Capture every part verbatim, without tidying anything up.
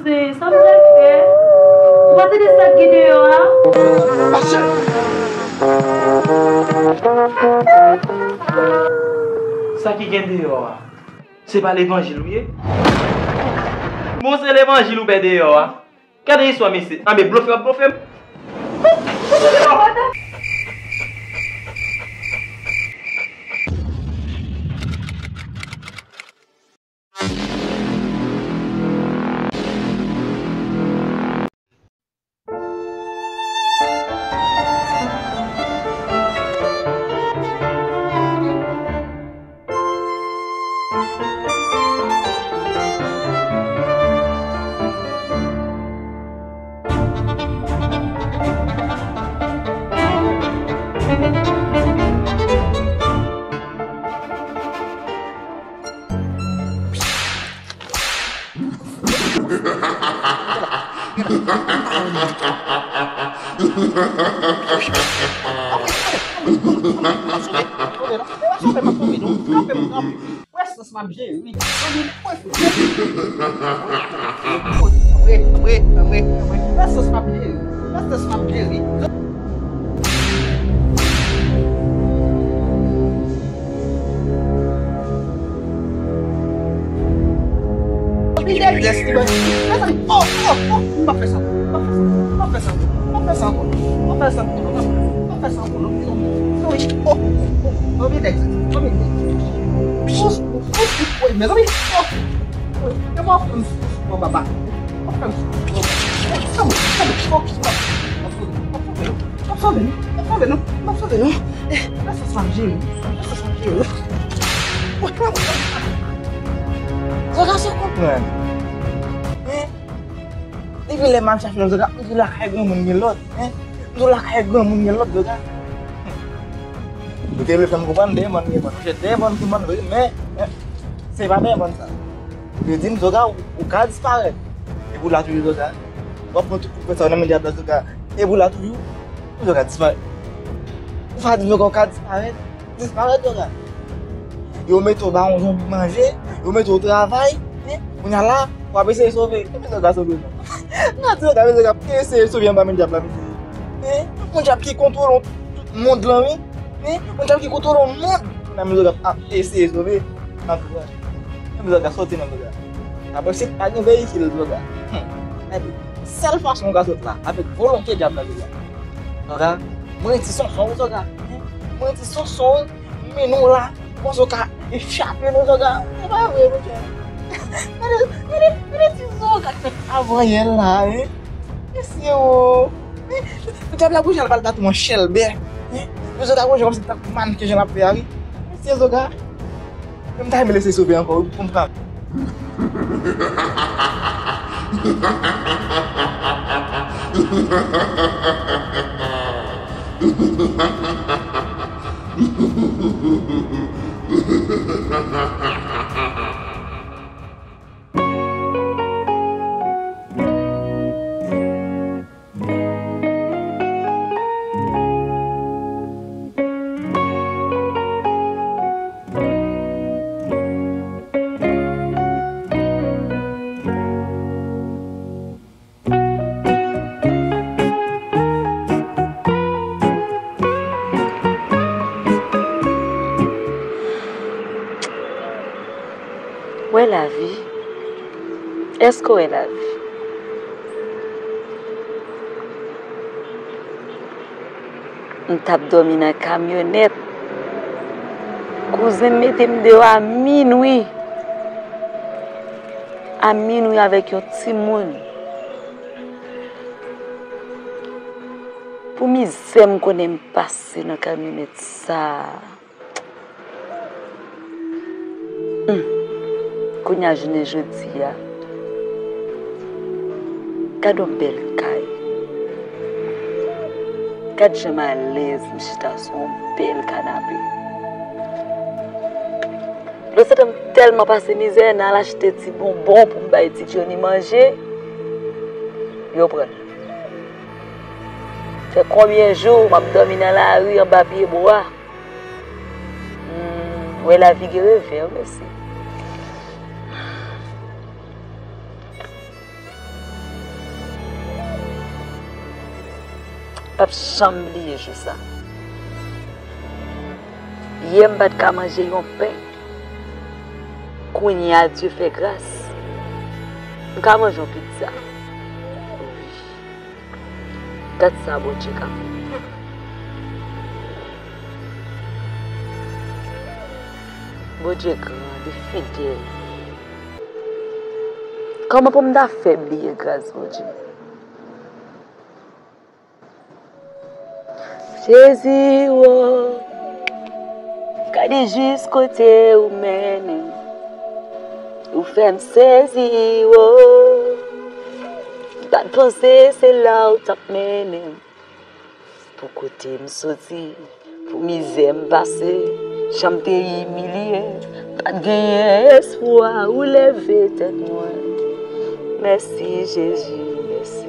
Se sa m pral fè. Ou pa tande sa k gen deyò a? Mache! Sa ki gen deyò a? Se pa levanjil ou ye? Bon, se levanjil ou bay deyò a? Gade istwa mesye. Anben, blofe w ap blofe m. Wè sans m ap jere wi. Anmwe, anmwe, anmwe, anmwe. Wè sans m ap jere. Wè sans m ap jere. Li dèyè li, bòy. Mezanmi, oh, oh, oh, m p ap fè sa. M p ap fè sa. M p ap fè sa ankò. M p ap fè sa ankò. M p ap fè sa ankò, non, mezanmi. Mezanmi, oh, oh, oh, oh, mezanmi, mezanmi. Oh, oh, oh, oh, mezanmi, oh, oh, oh, oh, papa. M ap fè m sou. M ap fè m sou. M ap fè m sou. M ap fè m sou. M ap fè m sou. M ap fè m sou. M ap sove nou. M ap sove nou. M ap sove nou. Eh, lè sa sa jere. Lè sa sa jere. Zòga sa konprann. Hein? Depi lè m al chache lòt zòga, m di lakay granmoun gen lòt. Hein? M di lakay granmoun gen lòt zòga. Ou te vle fè m konprann dèyè bann gen bann. Monchè, dèyè bann gen bann vre, men, men, se pa dèyè bann sa. Ou te di m, Zoga, ou, ou ka disparèt. Epi w la toujou, Zoga. W ap pran tout kout pwen sa yo nan men dyab la, Zoga. Epi w la toujou. Zoga disparèt. Ou pa di m, Zoga, ou ka disparèt. Disparèt, Zoga. Yo mete w ba yon zonbi manje, yo mete w travay, hein? Kounye a la, w ap eseye sove. Epi Zoga sove, non. Nan di Zoga, Zoga ap eseye sove anba men dyab la, mesye. Hein? Yon dyab ki kontwole tout mond lan, wi. Hein? Yon dyab ki kontwole yon mond. Nan men Zoga ap eseye sove. Nan tou, nan men Zoga soti nan Zoga. Apre se pa gen veyikil Zoga. Hmm. Gade, sèl fason ou ka sot la, avèk volonte dyab la Zoga. Zoga, mwen ti Sonson wi Zoga. Hein? Mwen ti Sonson wi. Men nou la, ou panse w ka echape nou Zoga. Se pa vre, monchè. Gade, gade, gade ti Zoga k fèt avan yè la, hein. Mesye o. Hein? Dyab la bouche al bal tatouman chèlbè. Hein? Mesye Zoga bouche kòmsi tank mann ke jan l ap fè a, wi. Mesye Zoga. Men m ta renmen l eseye sove ankò, wi, pou m ka. Wè lavi? Èske w wè lavi? M t ap dòmi nan kamyonèt. Kouzen m mete m deyò a minwi. A minwi avèk yon timoun. Pou mizè m konnen m pase nan kamyonèt sa a. Hmm. Kounye a jounen jodi a, gad yon bèl kay. Gad jan m alèz m chita sou yon bèl kanape. Lòt se tan m tèlman pase mizè, nan al achte ti bonbon pou m bay ti Johnny manje, yo pran l. Fè konbyen jou m ap dòmi nan lari anba pye bwa? Hmm, wè lavi gen revè wi mesye. P ap janm bliye jou sa. Yè m pa t ka manje yon pen. Kounye a, Dye fè gras, m ka manje yon pizza. Wi. Gad sa Bondye ka fè. Bondye gran, li fidèl. Kòman pou m ta fè bliye gras Bondye? Jezi, wo, gade jis kote ou mennen m. Ou fè m sezi, wo. M pa t panse se la ou t ap mennen m. Pou kote m soti, pou mizè m pase, jan m te imilye, m pa t genyen espwa, ou leve tèt mwen. Mèsi, Jezi, mèsi.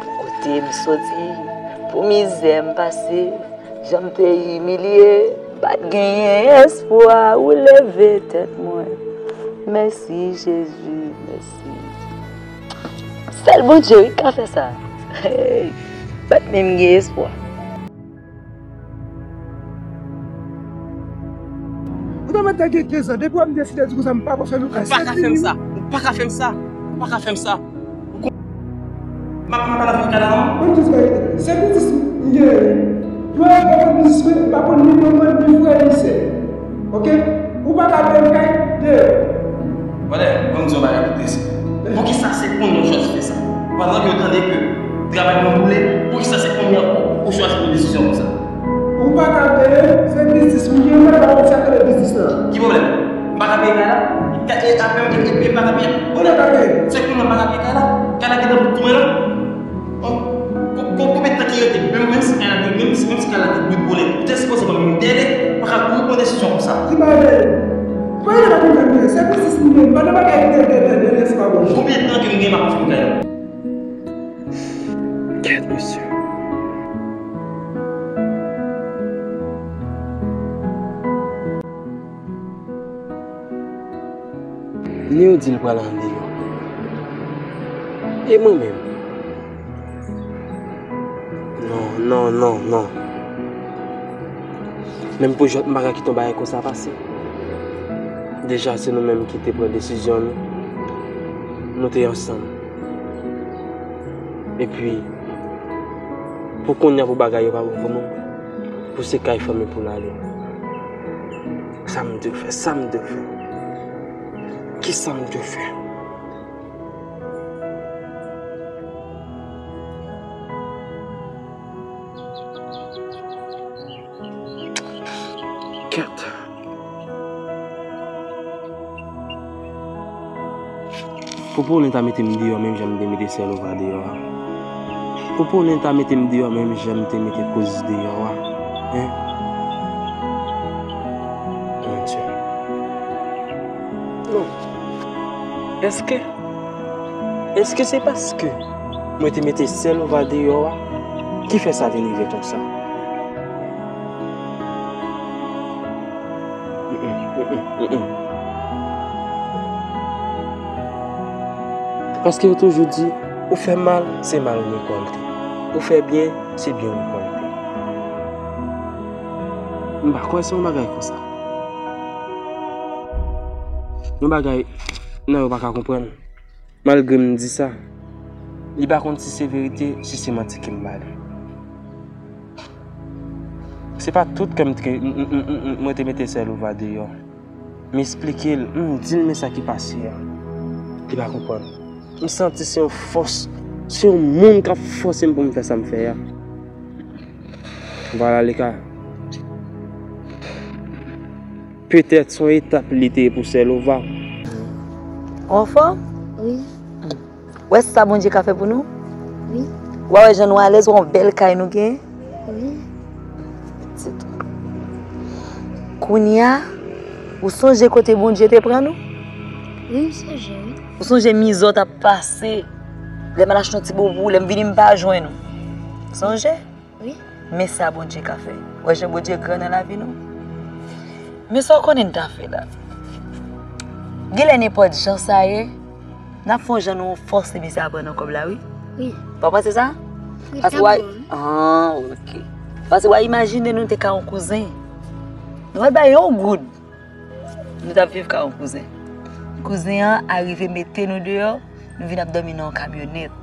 Pou kote m soti, pou mizè m pase, jan m te imilye, m pa t genyen espwa, ou leve tèt mwen. Mèsi, Jezi, mèsi. Sèl Bondye, wi, k ka fè sa. Hey, m pa t menm gen espwa. Ou ta mèt gen kenz an, depi w ap deside di konsa, m pa pran fè nou kay. Ou pa ka fè m sa. Ou pa ka fè m sa. Ou pa ka fè m sa. Ou kon-, m ap pale avèk kay la non. Mwen di sa, se biznis m gen. Mwen, mwen, mwen, biznis mwen, m pa konn ni manman, ni frè, ni sè. Oke? Ou pa ka peye m kay, deyò. Brother, ban m di yon bagay ki trist. Poukisa se kounye a w chwazi fè sa? Pandan ke w tande ke travay mwen boule, poukisa se kounye a ou, ou chwazi pran desizyon konsa? Ou pa ka peye m, se biznis m gen, mwen pa konn sa k rele biznis la. Ki pwoblèm? M pa ka peye kay la? Ka-, e, apre, e, e, e, m pa ka peye? Ou pa ka peye? Se kounye a m pa ka peye kay la? Kay la gentan pou tounen la? Bon, kon-, kon-, konbyen tan ki rete? Menm, menm si kay la te, menm si, menm si kay la te boule, ou te sipoze ban m yon dèle, ou pa ka kouri pran desizyon konsa. Ki bagay? Ki bagay la konn fè mwen? Se biznis mwen, pa nan bagay de, de, de, de, de, se pa bon. Konbyen tan ke m gen m ap fè kay la? Kèt, mesye. Ni ou di l pral andeyò. E mwen menm? Non, non, non, non. Menm pou jwèt m pa ka kite yon bagay konsa pase. Deja, se nou menm ki te pran desizyon nou. Nou te ansanm. Epi, pou kounye a, pou bagay yo pa bon pou nou, pou se kay fanmi pou n ale. Sa m dwe fè? Sa m dwe fè? Kisa m dwe fè? Kèt. Pou Paulin ta mete m deyò menm jan m te mete Sè Lova deyò a. Pou Paulin ta mete m deyò menm jan m te mete Kouz deyò a. Hein? Mon Dieu. Non. Èske, èske se paske mwen te mete Sè Lova deyò a ki fè sa vin rive konsa? Mm, mm, mm, mm, mm. Paske yo toujou di, ou fè mal, se mal ou rekòlte. Ou fè byen, se byen ou rekòlte. M pa kwè se yon bagay konsa. Yon bagay nan yo pa ka konprann. Malgre m di sa, li pa konn si se verite, si se manti ke m ba li. Se pa tout kè m te, m, m, m, m, mwen te mete Sè Lova deyò. M esplike l, m di l men sa ki pase a. Li pa konprann. M santi se yon fòs, se yon moun k ap fòse m pou m fè sa m fè a. Vwala, li ka. Petèt se yon etap li te ye pou Sè Lova. Ou anfòm? Wi. W wè sa Bondye ka fè pou nou? Wi. W a wè jan nou alèz, w a yon bèl kay nou gen? Wi. Pitit. Kounye a, ou sonje kote Bondye te pran nou? Wi, m sonje, wi. Ou sonje mizè w t ap pase? Lè m al achte yon ti bobo, lè m vini m pa jwenn ou. Sonje? Wi. Men sa Bondye ka fè. W wè jan Bondye gran nan lavi nou? Men sa w konnen n ta fè la. Genlè nenpòt jan sa ye, n ap fè yon jan nou fòse misye a pran nan kòb la, wi. Wi. Pa w panse sa? Paske w a, ah, ok. Paske w a imajine nou te ka yon kouzen. Nou pa t bay yon goud. Nou t ap viv ka yon kouzen. Kouzen an arive mete nou deyò, nou vin ap dòmi nan yon kamyonèt.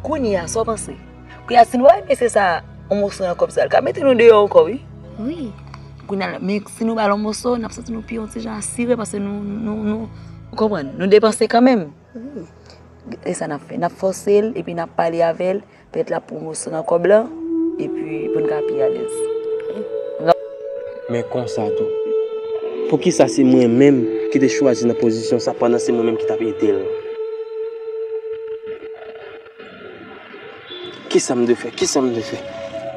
Kounye a, sa w panse? Kounye a, si nou pa bay mesye sa a yon moso nan kòb sa, l ka mete nou deyò ankò, wi. Wi. Kounye a, men si nou ba l yon moso, n ap santi nou pi yon ti jan asire, paske nou, nou, nou, ou konprann, nou depanse kanmenm. Wi. E sa n ap fè? N ap fòse l, epi n ap pale avè l, pèt l ap pran moso nan kòb la, epi pou n ka pi alèz. Men konsa tou, poukisa se mwen menm ki te chwazi nan pozisyon sa pandan se mwen menm ki t ap ede l? Kisa m dwe fè? Kisa m dwe fè?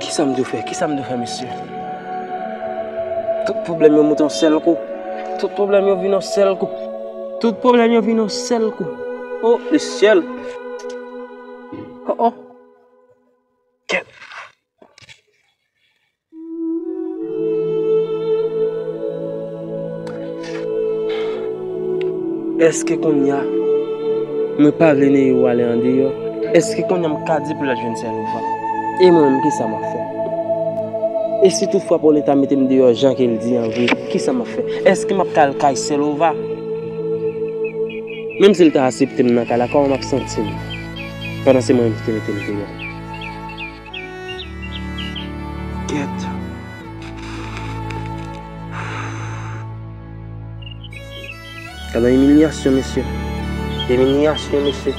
Kisa m dwe fè? Kisa m dwe fè, mesye? Tout pwoblèm yo moute yon sèl kou. Tout pwoblèm yo vin yon sèl kou. Tout pwoblèm yo vin yon sèl kou. Oh, le syèl! Oh, oh! Kèt! Èske kounye a, mwen pa vle Neyou ale andeyò? Èske kounye a m ka di pou l al jwenn Sèlova? E mwen menm, kisa m ap fè? E si toutfwa Polin ta mete m deyò jan ke l di an vre, kisa m ap fè? Èske m ap ka al kay Sèlova? Menm si l ta aksepte m nan kay la, kòman m ap santi m? Pandan se mwen menm ki te mete l deyò. Kèt. Gade yon imilyasyon, mesye. Imilyasyon, mesye.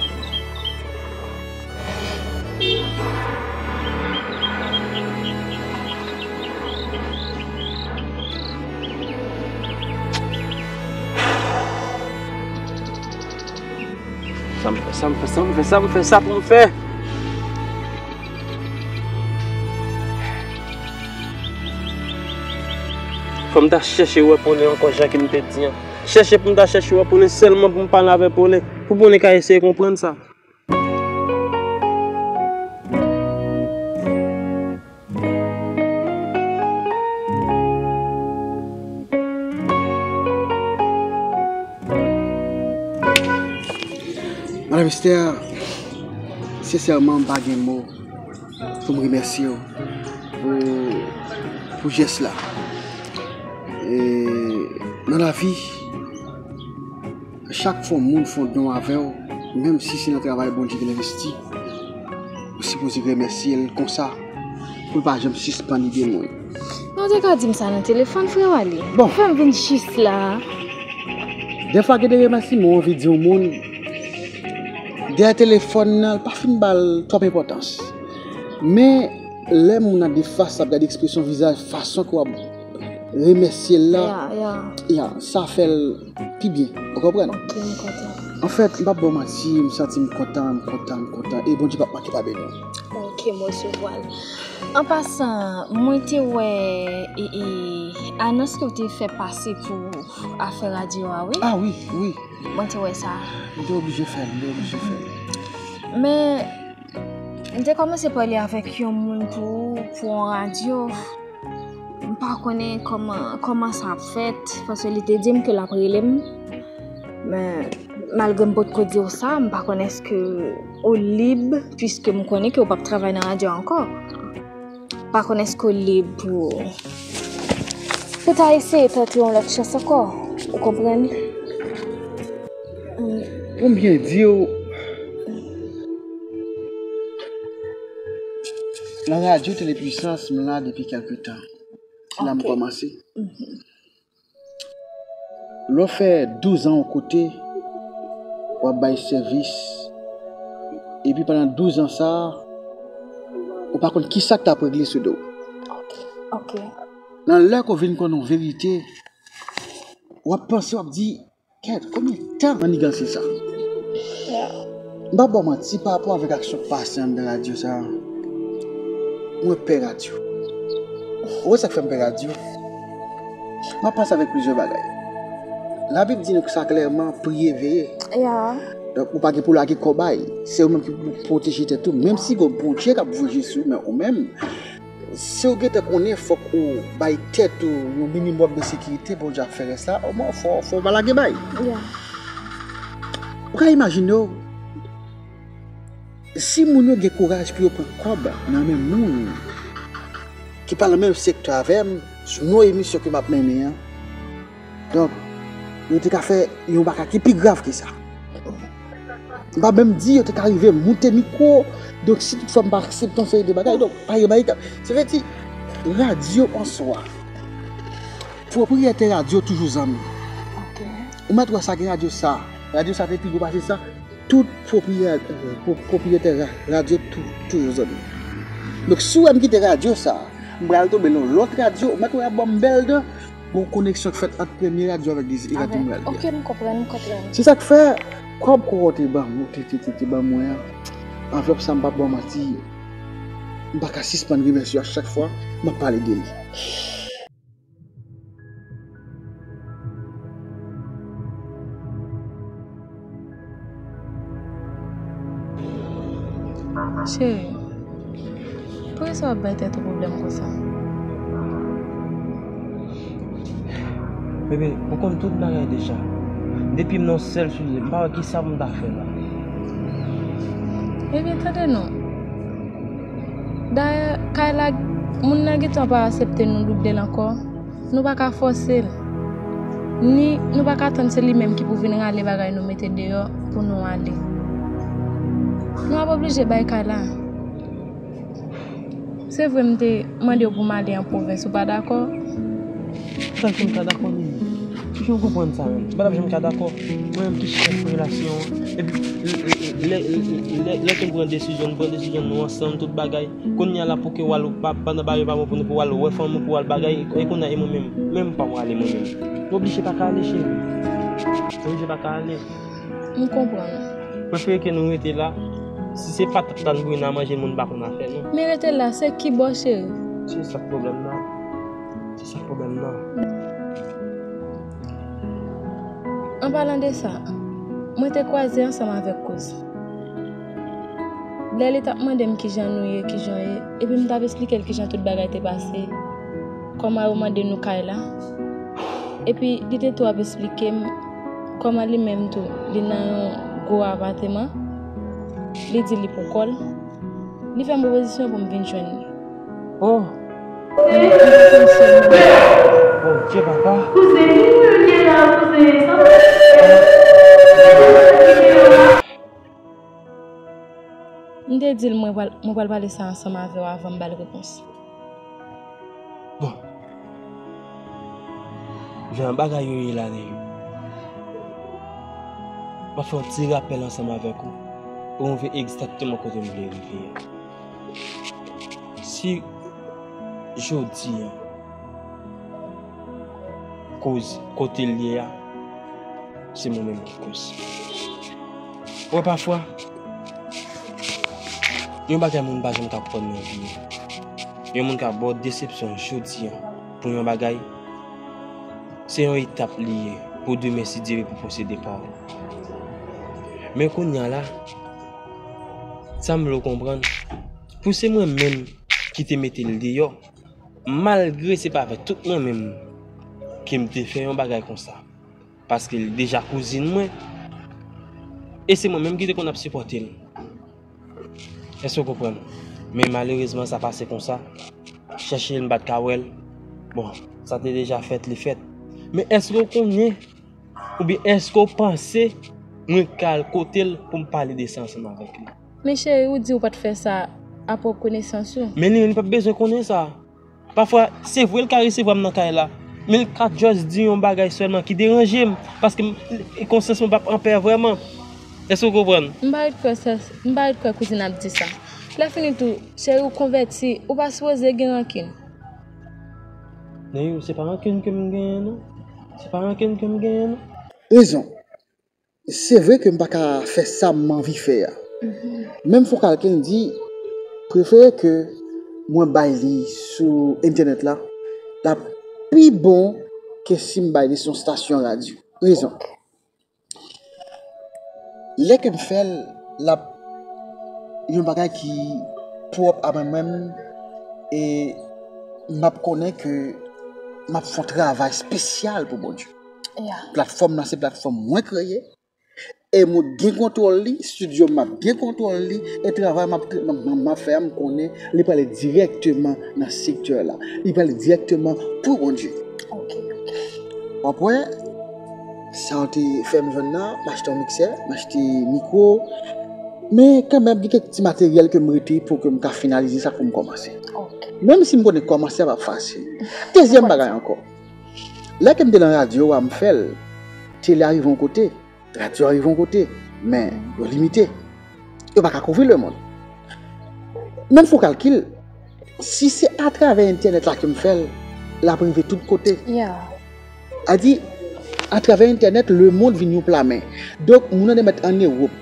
Sa m fè, sa m fè, sa m fè, sa m fè, sa pou m fè? Fò m ta chèche wè Polin ankò, jan ke m te di an. Chèche pou m ta chèche wè Polin sèlman pou m pale avè Polin. Pou Polin ka eseye konprann sa. Madanm Esther, sensèman, m pa gen mo pou m remèsye w pou, pou jès la. E, nan lavi, chak fwa yon moun fè yon don avè w, menm si se nan travay Bondye te envesti, ou sipoze remèsye l konsa, pou l pa janm sispann ede moun. Men w te ka di m sa nan telefòn, frè Wally. Bon. Fè m vin jis la. Dèfwa gen de remèsiman w anvi di yon moun, dèyè telefòn nan, l pa fin ba l twòp enpòtans. Men, lè moun nan de fas, l ap gade ekspresyon vizaj, fason ke w ap remèsye l la, ya, ya, ya, sa fè l pi byen. Ou konprann? Ok, m kontan. Anfèt, m p ap ba w manti, m santi m kontan, m kontan, m kontan. E Bondye p ap manke pa beni w. Ok, m resevwa l. An pasan, mwen te wè, e, e, anons ke w te fè pase pou afè radyo a, wi. Ah wi, wi. Mwen te wè sa. M te oblije fè l, m te oblije fè l. Men, m te kòmanse pale avèk yon moun pou, pou yon radyo. M pa konnen kòman, kòman sa ap fèt, paske li te di m ke l ap rele m. Men, malgre m potko di w sa, m pa konnen èske w lib, piske m konnen ke w p ap travay nan radyo ankò. M pa konnen èske w lib pou, pou ta eseye tante yon lòt chans ankò. Ou konprann? Pou m byen di w, nan radyo Tele Pwisans, m la depi kèlke tan. Se la m kòmanse. Lè w fè douz an yon kote, w ap bay sèvis. Epi pandan douz an sa a, ou pa konn kisa k t ap regle sou do w. Ok. Nan lè ke w vin konn yon verite, w ap panse, w ap di, kèt, konbyen tan manniganse sa? M p ap ba w manti, pa rapò avèk aksyon k pase anndan radyo sa a, mwen pè radyo. Ou wè sa k fè m pè radyo? M ap pase avèk plizyè bagay. Labib di nou sa klèman, priye, veye. Ya. Donk, ou pa gen pou lage kòbay. Se ou menm ki pou pwoteje tèt ou. Menm si gen yon Bondye k ap voye je sou ou, men ou menm, si w gentan konnen fòk ou bay tèt ou yon minimòm de sekirite, Bondye ap fè rès la, omwen fò, fò w pa lage bay. Ya. Ou ka imajine w, Si moun yo gen kouraj pou yo pran kòb nan men moun ki pa nan menm sektè avè m, sou non emisyon ke m ap mennen an, donk, yo te ka fè yon bagay ki pi grav ke sa. M pa menm di yo te ka rive moute mikwo, donk si toutfwa m pa aksepte yon seri de bagay, donk, pa gen bagay ka. Se vle di, radyo an swa, pwopriyetè radyo toujou zanmi. Ok. Ou mèt wè sa gen radyo sa. Radyo sa te pi gwo pase sa. Tout pwopriyè-, pwo-, pwopriyetè ra-, radyo tou-, toujou zanmi. Donk, si w wè m kite radyo sa, m pral tonbe nan lòt radyo, ou mèt wè y ap ban m bèl dan, gon koneksyon k fèt ant premye radyo avèk dezi-, radyo m pral li a. Ok, m konprann, m konprann. Se sa k fè, kòb Koko te ban m, te, te, te, te ban mwen an, anvlòp sa m p ap ba w manti, m pa ka sispann remèsye a chak fwa m ap pale de li. Cheri, poukisa w ap bay tèt ou pwoblèm konsa? Bebe, ou konn tout bagay deja. Depi m nan sèl soulye, m pa wè kisa pou m ta fè la. Ebyen, tande non. Dayè, Kayla, moun nan gentan pa aksepte nou double l ankò. Nou pa ka fòse l. Ni nou pa ka tann se li menm ki pou vin rale bagay nou mete deyò pou nou ale. Nou ap oblije bay Kayla. Se vre m te mande w pou m ale an pwovens, ou pa dakò? Sa k fè m ka dakò menm? Kijan w konprann sa menm? M pa t ap janm ka dakò. Mwen menm ki chèf relasyon an. Epi, lè, lè, lè, lè, lè ke m pran desizyon, m pran desizyon nou ansanm, tout bagay. Kounye a la pou ke w al, pa, pandan bagay yo pa bon pou nou, pou w al wè fanmi w, pou w al bagay, e kounye a e mwen menm, menm pa w ale mwen menm. M oblije pa ka ale, cheri. M oblije pa ka ale. M konprann. Prefere ke nou rete la. Si se patat la n bouyi nan manje, moun pa konn afè nou. Men rete la, se ki bò, cheri? Se sa k pwoblèm nan. Se sa k pwoblèm nan. An palan de sa, mwen te kwaze ansanm avèk Kouz. Lè li t ap mande m kijan nou ye, kijan w ye, epi m t ap esplike l kijan tout bagay te pase, kòman yo mande nou kay la. Epi li te tou ap esplike m kòman li menm tou, li nan yon gwo apateman, li di li pou kò l. Li fè m pwopozisyon pou m vin jwenn li. Oh! Bondye, papa. Kouzen, ki moun yo ye la, kouzen? Sa m te di l mwen pral, mwen pral pale sa ansanm avè w avan m ba l repons. Bon. Jan bagay yo ye la, Neyou. M ap fè yon ti rapèl ansanm avèk ou pou w rive egzakteman kote m vle rive a. Si jodi a, Kouz kote l ye a, se mwen menm ki Kouz. Wè, pafwa, yon bagay moun pa janm ka konprann nan vi a. Yon moun ka ba w desepsyon jodi a pou yon bagay, se yon etap li ye pou demen, si Dye vle, pou posede pa w. Men kounye a la, sa m vle w konprann, pou se mwen menm ki te mete l deyò, malgre se pa avèk tout mwen menm ke m te fè yon bagay konsa, paske l deja kouzin mwen, e se mwen menm ki te konn ap sipòte l. Èske w konprann? Men malerezman, sa pase konsa. Chèche l, m pa t ka wè l. Bon, sa te deja fèt, li fèt. Men èske w konnen, oubyen èske w panse mwen ka al kote l pou m pale de sa ansanm avèk li? Men cheri, ou di ou pa t fè sa a pwòp konesans ou. Men li menm, li p ap bezwen konnen sa. Pafwa, se vre l ka resevwa m nan kay la, men l ka just di yon bagay sèlman ki deranje m, paske m, konsyans mwen p ap anpè vrèman. Èske w konprann? M pa ret kwè sè, m pa ret kwè kouzin ap di sa. Lè fini tou, cheri, ou konvèti, ou pa sipoze gen rankin. Neyou, se pa rankin ke m genyen, non. Se pa rankin ke m genyen, non. Rezon. Se vre ke m pa ka fè sa m anvi fè a. Men m fè yon kalkil, m di, prefere ke mwen bay li sou entènèt la, l ap pi bon ke si m bay li sou yon stasyon radyo. Rezon. Lè ke m fè l, l ap yon bagay ki pwòp a mwen menm, e m ap konnen ke m ap fè yon travay espesyal pou Bondye. Yeah. Platfòm nan se platfòm mwen kreye, E m gen kontwòl li, estidyo m ap gen kontwòl li, e travay m ap, m ap, m ap fè a, m konnen li prale dirèkteman nan sektè la. Li prale dirèkteman pou Bondye. Ok, ok. W ap wè, sa w te fè m jwenn nan, m achte yon miksè, m achte mikwo. Men kanmenm, gen kèk ti materyèl ke m rete pou ke m ka finalize sa pou m kòmanse. Ok. Menm si m konnen kòmanse a p ap fasil. Dezyèm bagay ankò. Lè ke m te nan radyo a, m fè l, tele a rive yon kote, radyo a rive yon kote, men yo limite. Yo pa ka kouvri lemonn. Men m fè yon kalkil, si se atravè entènèt la ke m fè l, l ap rive tout kote. Yeah. A di, atravè entènèt, lemonn vin yon pla men. Donk, moun nan te mèt ann Ewòp,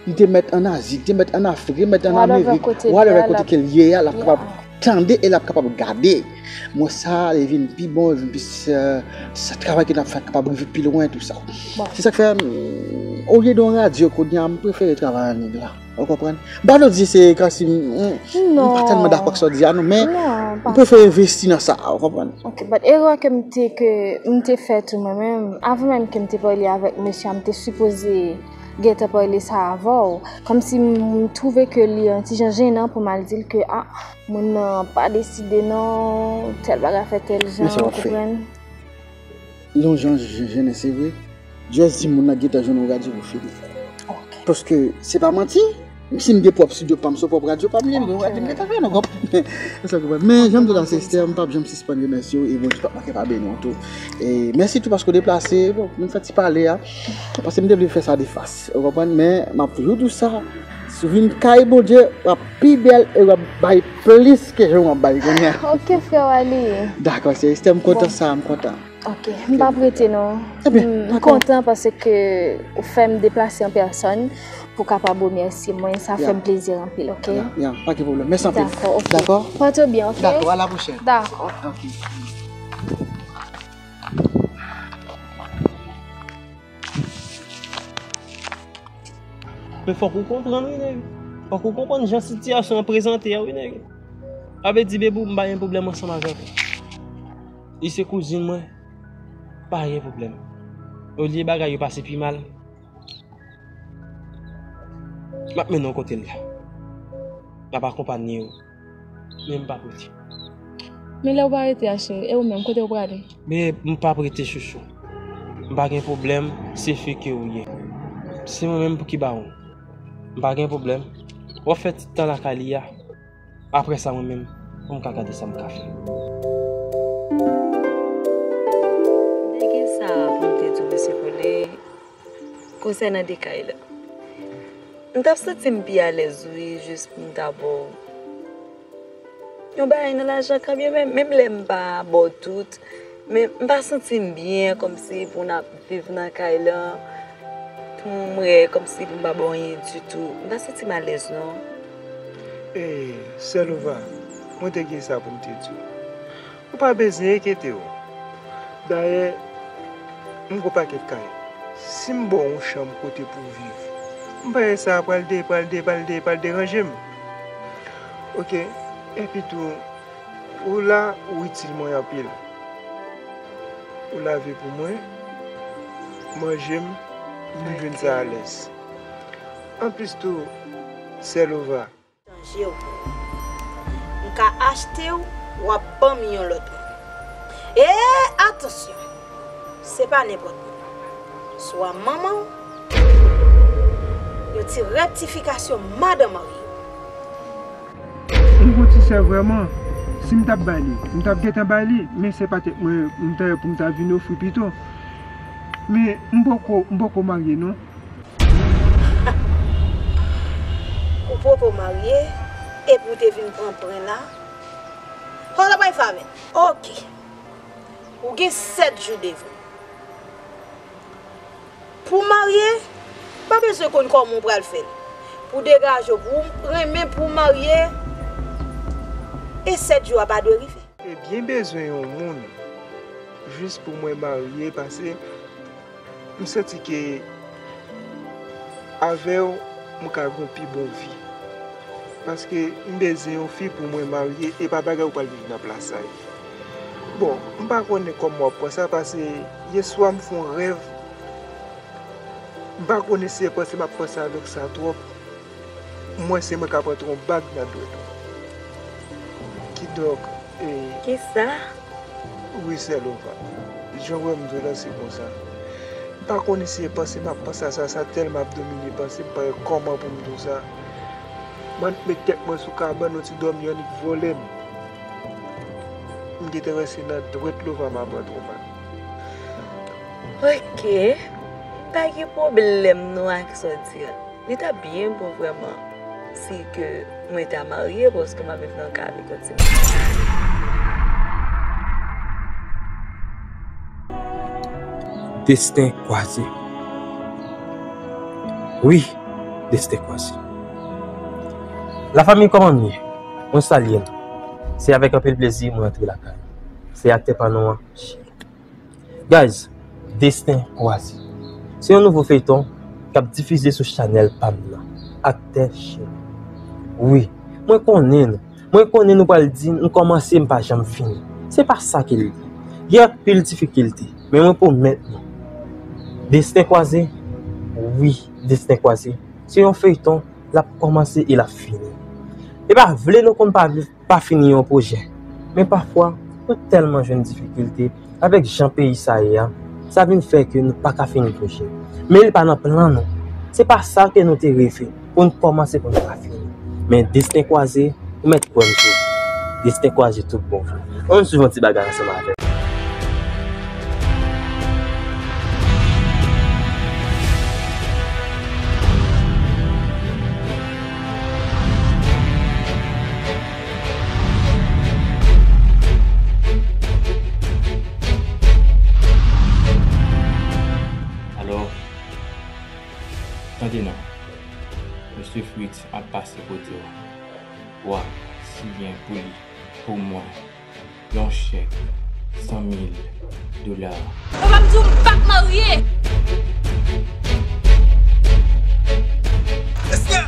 li te mèt ann Azi, li te mèt ann Afrik, li te mèt ann Amerik, whatever kote l ye a, kote ke l ye a, l ap kapab tande e l ap kapab gade. Mwen sa, li vin pi bon, li vin pi, euh, sa travay ke n ap fè kapab rive pi lwen, tou sa. Bon. Se sa k fè, mm, olye de yon radyo kounye a, m prefere travay an nèg la. Ou konprann? M pa vle di se kòmsi m, m, m pa tèlman dakò ak sa w di a non, men m prefere envesti nan sa, ou konprann? Ok, but erè ke m te, ke m te fè tou mwen menm, avan menm ke m te pale avèk mesye a, m te sipoze gentan pale sa avè w. Kòmsi m, m twouve ke li yon ti jan jenan pou m al di l ke, ah, moun nan pa deside non, tèl bagay fè tèl jan, ou konprann? Yon jan je- jennen, se vre. Just di moun nan gentan jwenn yon radyo pou fini. Ok. Paske se pa manti. Si m gen pwòp estidyo pa m, se pwòp radyo pa m, li gen yon radyo m gentan jwenn, ou konprann? Ou sa konprann? Men jan m di w la, se Esther, m p ap janm sispann remèsye w e Bondye p ap manke pa beni w tou. E mèsi tou paske w deplase, bon, nou fè ti pale a. Paske m te vle fè sa de fas, ou konprann? Men m ap toujou di w sa, si w vin kay Bondye, w ap pi bèl e w ap bay plis ke jan w ap bay kounye a. Ok, frè Wally. Dakò, se Esther, m kontan sa, m kontan. Ok, m p ap rete non. M kontan paske ou fè m deplase an pèsòn pou kapab remèsye mwen. Sa fè m plezi anpil, ok? Ya, ya, pa gen pwoblèm. Mèsi anpil. Dakò, ok. Dakò? Pòte w byen, ok? Dakò, a la pwochèn. Dakò. Ok. Men fòk ou konprann, wi, nèg. Fòk ou konprann jan sitiyasyon an prezante a, wi, nèg. Sa vle di, Bebou, m pa gen pwoblèm ansanm avèk ou. Li se kouzin mwen, pa gen pwoblèm. Olye bagay yo pase pi mal, m ap mennen w kote l la. M ap akonpanye w. Men m p ap rete. Men lè w pa rete a, cheri, e ou menm, kote w prale? Men m p ap rete, chouchou. M pa gen pwoblèm, se fi ke ou ye. Se mwen menm pou ki ba ou. M pa gen pwoblèm. W ap fè ti tan lakay li a. Apre sa, mwen menm, pou m ka gade sa m ka fè. M te gen sa pou m te di w, mesye Pole, konsènan de kay la. M t ap santi m pi alèz, wi, jis pou m ta ba w yon bagay nan lajan kanmenm, menm lè m pa ba w tout, men m pa santi m byen, kòmsi pou n ap viv nan kay lan, pou m wè, kòmsi pou m pa ba w anyen ditou. M pa santi m alèz, non. E, Sè Lova, mwen te gen sa pou m te di w. Ou pa bezwen enkyete w. Dayè, m gon pakèt kay. Si m ba w yon chanm kote pou w viv, m panse sa pral de, pral de, pral de, pral deranje m. Oke, epi tou, ou la, ou itil mwen anpil. Ou lave pou mwen, manje m, m jwenn sa alèz. Anplis tou, Sè Lova, chanje w. M ka achte w, w ap ban m yon lòt moun. E atansyon, se pa nenpòt moun. Swa manman w, yon ti rektifikasyon madan marye w. M gon ti sè vrèman, si m t ap bay li, m t ap gentan bay li, men se pa tèt mwen m ta ye pou m ta vin ofri pito. Men m poko, m poko marye non. Ou poko marye, epi w te vin pran pren la? Hold up, my family. Oke. Ou gen sèt jou devan w. Pou w marye, pa bezwen konn kòman w pral fè l. Pou w degaje w, pou w renmen, pou w marye, e sèt jou a pa dwe rive. Te byen bezwen yon moun jis pou mwen marye, paske m santi ke avè w, m ka gen yon pi bon vi. Paske m bezwen yon fi pou mwen marye, e pa bagay ou pral viv nan plas sa ye. Bon, m pa konnen kòman w ap pran sa, paske yèswa m fè yon rèv, M pa konnen si se panse m ap panse avèk sa twòp. Mwen, se mwen k ap rantre yon bag nan dwèt ou. Kidonk, e, Kisa? Wi, sè Lova. Jan w wè m di w la, se konsa. M pa konnen si se panse m ap panse a sa, sa tèlman ap domine panse m, m pa wè kòman pou m di w sa. Mwen met tèt mwen sou kabann, yon ti dòmi annik vòlè m. M gentan wè se nan dwèt Lova m ap rantre yon bag. Ok, m pa gen pwoblèm non ak sa w di a. Li ta byen bon vrèman si ke mwen ta marye paske m ap viv nan kay avèk yon timoun. Desten kwaze. Wi, desten kwaze. Lafanmi, kòman nou ye? Mwen salye nou. Se avèk anpil plezi mwen antre lakay. Se aktè pa nou an, Chili. Guys, Desten Kwaze. Se yon nouvo feyton k ap difize sou chanèl pa m nan, Aktè Chili. Wi, mwen konnen nou. Mwen konnen nou pral di m kòmanse, m pa janm fini. Se pa sa ke l ye. Gen anpil difikilte, men mwen pwomèt nou, Desten Kwaze, wi, Desten Kwaze, se yon feyton l ap kòmanse e l ap fini. E pa vle nou konn pa viv pa fini yon pwojè. Men pafwa, nou tèlman jwenn difikilte avèk jan peyi sa ye a, sa vin fè ke nou pa ka fini pwojè. Men li pa nan plan nou. Se pa sa ke nou te reve pou n kòmanse pou n pa fini. Men desten kwaze, ou mèt kwè m tou. Desten kwaze tout bon vre. Ann swiv yon ti bagay ansanm avè m. Alò, tande non. Mesye Fritz ap pase kote w. Wa, siyen pou li, pou mwen. Yon chèk san mil dola. Ou pa m di w m p ap marye! Èske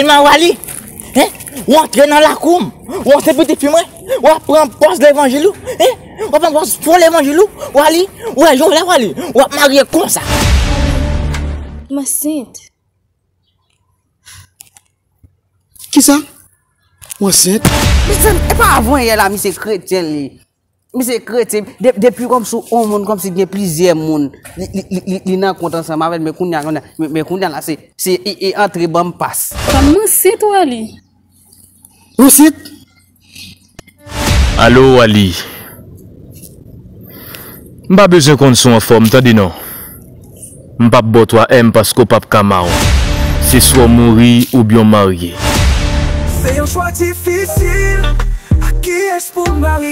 Nan Wali, hein? Ou antre nan lakou m, ou antre pitit fi mwen, w ap pran pòz levanjil ou, hein? W ap pran pòz fo levanjil ou, Wali, ou wè jan w la Wali, w ap marye konsa. M ansent. Kisa? Ou ansent? Mezanmi, e pa avan yè la, misye kretyen li. Misye kretyen, de- depi kòmsi yon moun kòmsi gen plizyè moun, li, li, li, li, li nan kont ansanm avè l, men kounye a, kounye a, men, men kounye a la, se, se e, e antre ban m pas. Fanm ansent, Wali. Ou ansent? Alo, Wali. M pa bezwen konn si w anfòm, tande non. M p ap ba w twa M paske w p ap ka ma w. Se swa w mouri oubyen w marye. Se yon chwa difisil. Ak kiyès pou m marye?